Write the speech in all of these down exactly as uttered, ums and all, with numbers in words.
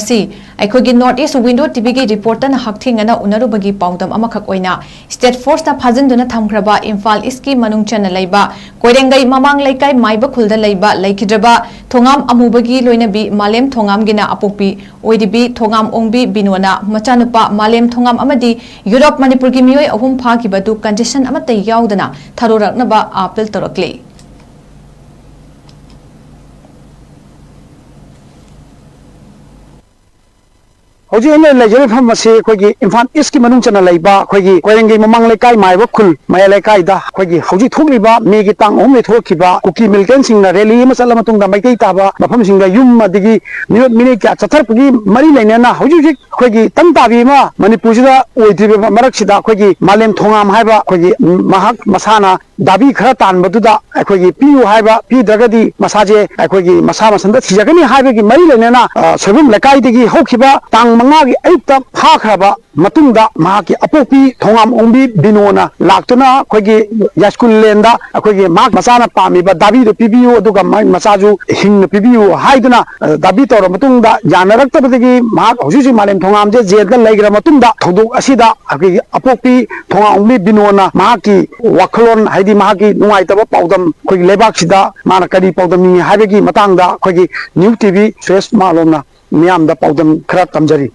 ꯁꯤ ꯑꯩꯈꯣꯏꯒꯤ North East Window ꯇꯤꯚꯤꯒꯤ ꯔꯤꯄꯣꯔꯇꯔꯅ ꯍꯛꯊꯦꯡꯅꯅ ꯎꯅꯔꯨꯕꯒꯤ ꯄꯥꯎꯗꯝ ꯑꯃꯈꯛ ꯑꯣꯏꯅ, ꯁ꯭ꯇꯦꯠ ꯐꯣꯔꯁꯅ ꯐꯥꯖꯤꯟꯗꯨꯅ ꯊꯝꯈ꯭ꯔꯕ ꯏꯝꯐꯥꯜ ꯏꯁꯀꯤ ꯃꯅꯨꯡ ꯆꯟꯅ ꯂꯩꯕ ꯀꯣꯏꯔꯦꯡꯒꯩ ꯃꯃꯥꯡ ꯂꯩꯀꯥꯏ ꯃꯥꯏꯕ ꯈꯨꯜꯗ ꯂꯩꯕ ꯂꯩꯈꯤꯗ꯭ꯔꯕ ꯊꯣꯉꯥꯝ ꯑꯃꯨꯕꯒꯤ ꯂꯣꯏꯅꯕꯤ ꯃꯥꯂꯦꯝ ꯊꯣꯉꯥꯝꯒꯤꯅ ꯑꯄꯣꯛꯄꯤ ꯑꯣꯏꯔꯤꯕꯤ ꯊꯣꯉꯥꯝ ꯑꯣꯡꯕꯤ ꯕꯤꯅꯣꯅ ꯃꯆꯥꯅꯨꯄꯥ ꯃꯥꯂꯦꯝ ꯊꯣꯉꯥꯝ ꯑꯃꯗꯤ ꯌꯨꯔꯣꯞ ꯃꯅꯤꯄꯨꯔꯒꯤ ꯃꯤꯑꯣꯏ ꯑꯍꯨꯝ ꯐꯥꯈꯤꯕ ꯑꯗꯨ ꯀꯟꯗꯤꯁꯟ ꯑꯃꯠꯇ ꯌꯥꯎꯗꯅ ꯊꯥꯗꯣꯔꯛꯅꯕ ꯑꯥꯄꯤꯜ ꯇꯧꯔꯛꯂꯤ꯫ ꯍꯧꯖꯤꯛ ꯑꯩꯅ ꯂꯩꯖꯔꯤꯕ ꯃꯐꯝ ꯑꯁꯤ ꯑꯩꯈꯣꯏꯒꯤ ꯏꯝꯐꯥꯜ ꯏꯁꯀꯤ ꯃꯅꯨꯡ ꯆꯟꯅ ꯂꯩꯕ ꯑꯩꯈꯣꯏꯒꯤ ꯀꯣꯏꯔꯦꯡꯒꯩ ꯃꯃꯥꯡ ꯂꯩꯀꯥꯏ ꯃꯥꯏꯕ ꯈꯨꯜ ꯃꯌꯥꯏ ꯂꯩꯀꯥꯏꯗ ꯑꯩꯈꯣꯏꯒꯤ ꯍꯧꯖꯤꯛ ꯊꯣꯛꯂꯤꯕ ꯃꯦꯒꯤ ꯇꯥꯡ ꯑꯍꯨꯝꯗ ꯊꯣꯛꯈꯤꯕ ꯀꯨꯀꯤ ꯃꯤꯂꯤꯇꯦꯟꯁꯤꯡꯅ ꯔꯦꯂꯤ ꯑꯃ ꯆꯠꯂ ꯃꯇꯨꯡꯗ ꯃꯩꯇꯩ ꯇꯥꯕ ꯃꯐꯝꯁꯤꯡꯗ ꯌꯨꯝ ꯑꯗꯒꯤ ꯃꯤꯑꯣꯠ ꯃꯤꯅꯩ ꯀꯌꯥ ꯆꯠꯊꯔꯛꯄꯒꯤ ꯃꯔꯤ ꯂꯩꯅꯅ ꯍꯧꯖꯤꯛ ꯍꯧꯖꯤꯛ ꯑꯩꯈꯣꯏꯒꯤ ꯇꯪ ꯇꯥꯕꯤ ꯑꯃ ꯃꯅꯤꯄꯨꯔꯁꯤꯗ ꯑꯣꯏꯗ꯭ꯔꯤꯕ ꯃꯔꯛꯁꯤꯗ ꯑꯩꯈꯣꯏꯒꯤ ꯃꯥꯂꯦꯝ ꯊꯣꯉꯥꯝ ꯍꯥꯏꯕ ꯑꯩꯈꯣꯏꯒꯤ ꯃꯍꯥꯛ ꯃꯁꯥꯅ ꯗꯥꯕꯤ ꯈꯔ ꯇꯥꯟꯕꯗꯨꯗ ꯑꯩꯈꯣꯏꯒꯤ ꯄꯤꯌꯨ ꯍꯥꯏꯕ, ꯄꯤꯗ꯭ꯔꯒꯗꯤ ꯃꯁꯥꯁꯦ ꯑꯩꯈꯣꯏꯒꯤ ꯃꯁꯥ ꯃꯊꯟꯇ ꯊꯤꯖꯒꯅꯤ ꯍꯥꯏꯕꯒꯤ ꯃꯔꯤ ꯂꯩꯅꯅ, ꯑ, ꯁꯣꯏꯕꯝ ꯂꯩꯀꯥꯏꯗꯒꯤ ꯍꯧꯈꯤꯕ ꯇꯥꯡ ꯃꯉꯥꯒꯤ ꯑꯌꯨꯛꯇ ꯐꯥꯈ꯭ꯔꯕ ꯃꯇꯨꯡꯗ ꯃꯍꯥꯛꯀꯤ ꯑꯄꯣꯛꯄꯤ ꯊꯣꯉꯥꯝ ꯑꯣꯡꯕꯤ ꯕꯤꯅꯣꯅ ꯂꯥꯛꯇꯨꯅ ꯑꯩꯈꯣꯏꯒꯤ ꯌꯥꯏꯁ꯭ꯀꯨꯜ ꯂꯦꯟꯗ ꯑꯩꯈꯣꯏꯒꯤ ꯃꯍꯥꯛ ꯃꯆꯥꯅ ꯄꯥꯝꯃꯤꯕ ꯗꯥꯕꯤꯗꯨ ꯄꯤꯕꯤꯌꯨ, ꯑꯗꯨꯒ ꯃꯥꯒꯤ ꯃꯆꯥꯁꯨ ꯍꯤꯡꯅ ꯄꯤꯕꯤꯌꯨ ꯍꯥꯏꯗꯨꯅ, ꯑ, ꯗꯥꯕꯤ ꯇꯧꯔꯕ ꯃꯇꯨꯡꯗ ꯌꯥꯅꯔꯛꯇꯕꯗꯒꯤ ꯃꯍꯥꯛ ꯍꯧꯖꯤꯛ ꯍꯧꯖꯤꯛ ꯃꯥꯂꯦꯝ ꯊꯣꯉꯥꯝꯁꯦ ꯖꯦꯜꯗ ꯂꯩꯈ꯭ꯔ ꯃꯇꯨꯡꯗ ꯊꯧꯗꯣꯛ ꯑꯁꯤꯗ ꯑꯩꯈꯣꯏꯒꯤ ꯑꯄꯣꯛꯄꯤ ꯊꯣꯉꯥꯝ ꯑꯣꯡꯕꯤ ꯕꯤꯅꯣꯅ ꯃꯍꯥꯛꯀꯤ ꯋꯥꯈꯜꯂꯣꯟ, ꯍꯥꯏꯗꯤ ꯃꯍꯥꯛꯀꯤ ꯅꯨꯡꯉꯥꯏꯇꯕ ꯄꯥꯎꯗꯝ, ꯑꯩꯈꯣꯏꯒꯤ ꯂꯩꯕꯥꯛꯁꯤꯗ ꯃꯥꯅ ꯀꯔꯤ ꯄꯥꯎꯗꯝꯅꯤꯡꯉꯤ ꯍꯥꯏꯕꯒꯤ ꯃꯇꯥꯡꯗ ꯑꯩꯈꯣꯏꯒꯤ ꯅ꯭ꯌꯨ ꯇꯤꯚꯤ ꯁꯨꯔꯦꯁ ꯃꯥꯂꯣꯝꯅ ꯃꯤꯌꯥꯝꯗ ꯄꯥꯎꯗꯝ ꯈꯔ ꯇꯝꯖꯔꯤ꯫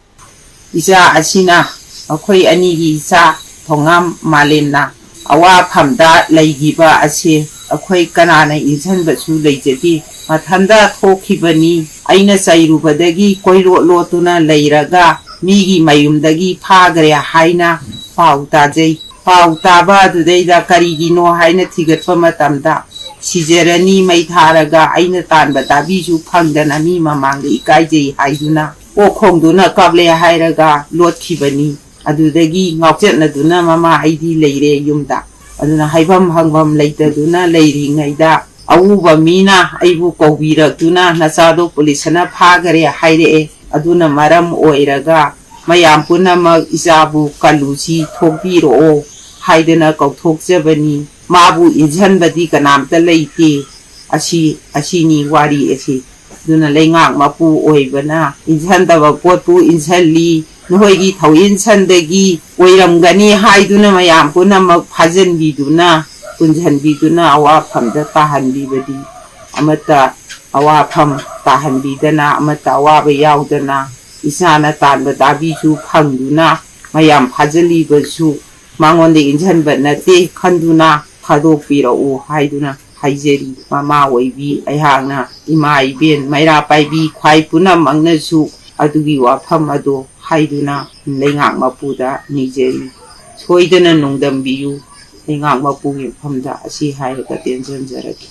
ꯏꯆꯥ ꯑꯁꯤꯅ, ꯑꯩꯈꯣꯏ ꯑꯅꯤꯒꯤ ꯏꯆꯥ ꯊꯣꯉꯥꯝ ꯃꯥꯂꯦꯝꯅ ꯑꯋꯥꯐꯝꯗ ꯂꯩꯈꯤꯕ ꯑꯁꯤ ꯑꯩꯈꯣꯏ ꯀꯅꯥꯅ ꯏꯟꯁꯤꯟꯕꯁꯨ ꯂꯩꯖꯗꯦ꯫ ꯃꯊꯟꯇ ꯊꯣꯛꯈꯤꯕꯅꯤ꯫ ꯑꯩꯅ ꯆꯩꯔꯨꯕꯗꯒꯤ ꯀꯣꯏꯂꯣꯠ ꯂꯣꯠꯇꯨꯅ ꯂꯩꯔꯒ ꯃꯤꯒꯤ ꯃꯌꯨꯝꯗꯒꯤ ꯐꯥꯈ꯭ꯔꯦ ꯍꯥꯏꯅ ꯄꯥꯎ ꯇꯥꯖꯩ꯫ ꯄꯥꯎ ꯇꯥꯕ ꯑꯗꯨꯗꯩꯗ ꯀꯔꯤꯒꯤꯅꯣ ꯍꯥꯏꯅ ꯊꯤꯒꯠꯄ ꯃꯇꯝꯗ, ꯁꯤꯖꯔꯅꯤ, ꯃꯩ ꯊꯥꯔꯒ ꯑꯩꯅ ꯇꯥꯟꯕ ꯗꯥꯕꯤꯁꯨ ꯐꯪꯗꯅ ꯃꯤ ꯃꯃꯥꯡꯗ ꯏꯀꯥꯏꯖꯩ ꯍꯥꯏꯗꯨꯅ ꯀꯣꯛ ꯈꯣꯡꯗꯨꯅ ꯀꯞꯂꯦ ꯍꯥꯏꯔꯒ ꯂꯣꯠꯈꯤꯕꯅꯤ꯫ ꯑꯗꯨꯗꯒꯤ ꯉꯥꯎꯆꯠꯅꯗꯨꯅ ꯃꯃꯥ ꯑꯩꯗꯤ ꯂꯩꯔꯦ ꯌꯨꯝꯗ꯫ ꯑꯗꯨꯅ ꯍꯥꯏꯐꯝ ꯍꯪꯐꯝ ꯂꯩꯇꯗꯨꯅ ꯂꯩꯔꯤꯉꯩꯗ ꯑꯎꯕ ꯃꯤꯅ ꯑꯩꯕꯨ ꯀꯧꯕꯤꯔꯛꯇꯨꯅ, "ꯅꯆꯥꯗꯣ ꯄꯨꯂꯤꯁꯅ ꯐꯥꯈꯔꯦ ꯍꯥꯏꯔꯛꯑꯦ꯫ ꯑꯗꯨꯅ ꯃꯔꯝ ꯑꯣꯏꯔꯒ ꯃꯌꯥꯝ ꯄꯨꯝꯅꯃꯛ ꯏꯆꯥꯕꯨ ꯀꯜꯂꯨꯁꯤ, ꯊꯣꯛꯄꯤꯔꯛꯑꯣ" ꯍꯥꯏꯗꯅ ꯀꯧꯊꯣꯛꯆꯕꯅꯤ꯫ ꯃꯥꯕꯨ ꯏꯟꯁꯤꯟꯕꯗꯤ ꯀꯅꯥꯝꯇ ꯂꯩꯇꯦ꯫ ꯑꯁꯤ, ꯑꯁꯤꯅꯤ ꯋꯥꯔꯤ ꯑꯁꯤ꯫ ꯑꯗꯨꯅ ꯂꯩꯉꯥꯛ ꯃꯄꯨ ꯑꯣꯏꯕꯅ ꯏꯟꯁꯤꯟꯗꯕ ꯄꯣꯠꯄꯨ ꯏꯟꯁꯤꯜꯂꯤ, ꯅꯈꯣꯏꯒꯤ ꯊꯧꯏꯟꯁꯟꯗꯒꯤ ꯑꯣꯏꯔꯝꯒꯅꯤ ꯍꯥꯏꯗꯨꯅ ꯃꯌꯥꯝ ꯄꯨꯝꯅꯃꯛ ꯐꯥꯖꯤꯟꯕꯤꯗꯨꯅ, ꯄꯨꯟꯁꯤꯟꯕꯤꯗꯨꯅ ꯑꯋꯥꯐꯝꯗ ꯇꯥꯍꯟꯕꯤꯕꯗꯤ ꯑꯃꯠꯇ ꯑꯋꯥꯐꯝ ꯇꯥꯍꯟꯕꯤꯗꯅ, ꯑꯃꯠꯇ ꯑꯋꯥꯕ ꯌꯥꯎꯗꯅ, ꯏꯆꯥꯅ ꯇꯥꯟꯕ ꯗꯥꯕꯤꯁꯨ ꯐꯪꯗꯨꯅ, ꯃꯌꯥꯝ ꯐꯥꯖꯤꯜꯂꯤꯕꯁꯨ ꯃꯉꯣꯟꯗ ꯏꯟꯁꯤꯟꯕ ꯅꯠꯇꯦ ꯈꯟꯗꯨꯅ ꯊꯥꯗꯣꯛꯄꯤꯔꯛꯎ ꯍꯥꯏꯗꯨꯅ ꯍꯥꯏꯖꯔꯤ꯫ ꯃꯃꯥ ꯑꯣꯏꯕꯤ ꯑꯩꯍꯥꯛꯅ ꯏꯃꯥ ꯏꯕꯦꯟ ꯃꯩꯔꯥ ꯄꯥꯏꯕꯤ ꯈ꯭ꯋꯥꯏ ꯄꯨꯝꯅꯃꯛꯅꯁꯨ ꯑꯗꯨꯒꯤ ꯋꯥꯐꯝ ꯑꯗꯣ ꯍꯥꯏꯗꯨꯅ ꯂꯩꯉꯥꯛ ꯃꯄꯨꯗ ꯅꯤꯖꯔꯤ꯫ ꯁꯣꯏꯗꯅ ꯅꯣꯡꯗꯝꯕꯤꯌꯨ꯫ ꯂꯩꯉꯥꯛ ꯃꯄꯨꯒꯤ ꯃꯐꯝꯗ ꯑꯁꯤ ꯍꯥꯏꯔꯒ ꯇꯦꯟꯖꯟꯖꯔꯒꯦ꯫